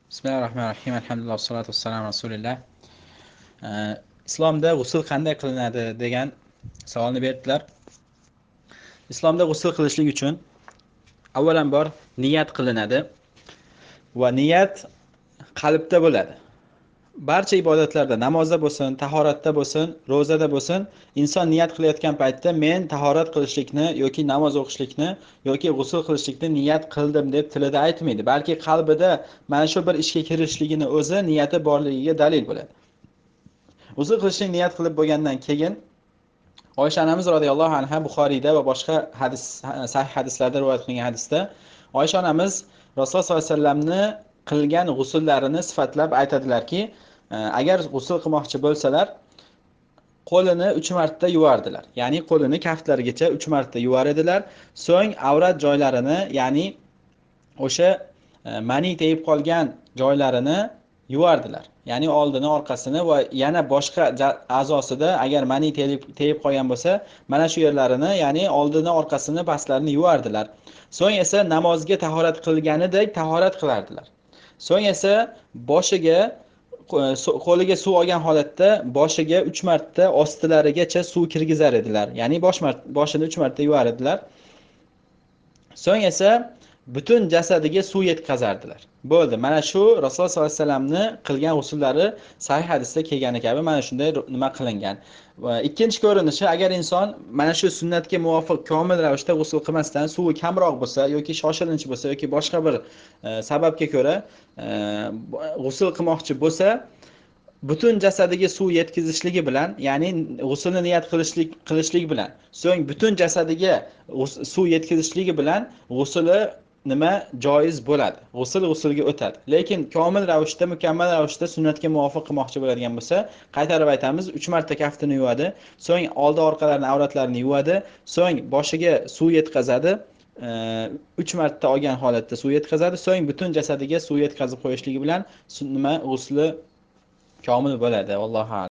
Bismillahirrohmanirrohim. Alhamdulillah, vassalatu vassalamu ala rasulillah. Islomda g'usl qanday qilinadi degan savolni berdilar. Islomda g'usl qilishlik uchun avvalambor niyat qilinadi va niyat qalbda bo'ladi. Barcha ibodatlarda, namozda bo'lsin, tahoratda bo'lsin, ro'zada bo'lsin, inson niyat qilayotgan paytda men tahorat qilishlikni yoki namoz o'qishlikni yoki g'usl qilishlikni niyat qildim deb tilida aytmaydi, balki qalbida mana shu bir ishga kirishligini o'zi niyati borligiga dalil bo'ladi. G'usl qilishni niyat qilib bo'lgandan keyin Oysha onamiz radhiyallohu anha Buxoriyda va boshqa hadis, sahih hadislarda rivoyat qilingan hadisda Oysha onamiz Rasululloh sollallohu alayhi vasallamni qilgan g'usullarini sifatlab aytadilarki, agar g'usl qilmoqchi bo'lsalar, qo'lini 3 marta yuvardilar. Ya'ni qo'lini kaftlarigacha 3 marta yuvar edilar. So'ng avrat joylarini, ya'ni o'sha mani tegib qolgan joylarini yuvardilar. Ya'ni oldini, orqasini va yana boshqa a'zosida agar mani tegib qolgan bo'lsa, mana shu yerlarini, ya'ni oldini, orqasini, pastlarini yuvardilar. So'ng esa namozga tahorat qilganidek tahorat qilardilar. So'ng esa boshiga, qo'liga suv olgan holatda boshiga 3 marta ostilarigacha suv kirgizar edilar. Ya'ni boshini 3 marta yuvar edilar. So'ng esa butun jasadiga suv yetkazardilar. Bo'ldi. Mana shu Rasululloh sollallohu alayhi vasallamni qilgan g'usullari sahih hadisda kelgani kabi mana shunday nima qilingan. Va ikkinchi ko'rinishi, agar inson mana shu sunnatga muvofiq komil ravishda g'usl qilmasdan suvi kamroq bo'lsa yoki shoshilinch bo'lsa yoki boshqa bir sababga ko'ra g'usl qilmoqchi bo'lsa, butun jasadiga suv yetkazishligi bilan, ya'ni g'uslni niyat qilishlik bilan, so'ng butun jasadiga suv yetkazishligi bilan g'usli nima joiz bo'ladi. G'usl g'usulga o'tadi. Lekin komil ravishda, mukammal ravishda sunnatga muvofiq qilmoqchi bo'ladigan bo'lsa, qaytarib aytamiz, 3 marta kaftini yuvadi, so'ng oldi orqalarini, avratlarini yuvadi, so'ng boshiga suv yetkazadi, 3 marta olgan holatda suv yetkazadi, so'ng butun jasadiga suv yetkazib qo'yishligi bilan nima g'usli komil bo'ladi. Allohu a'lam.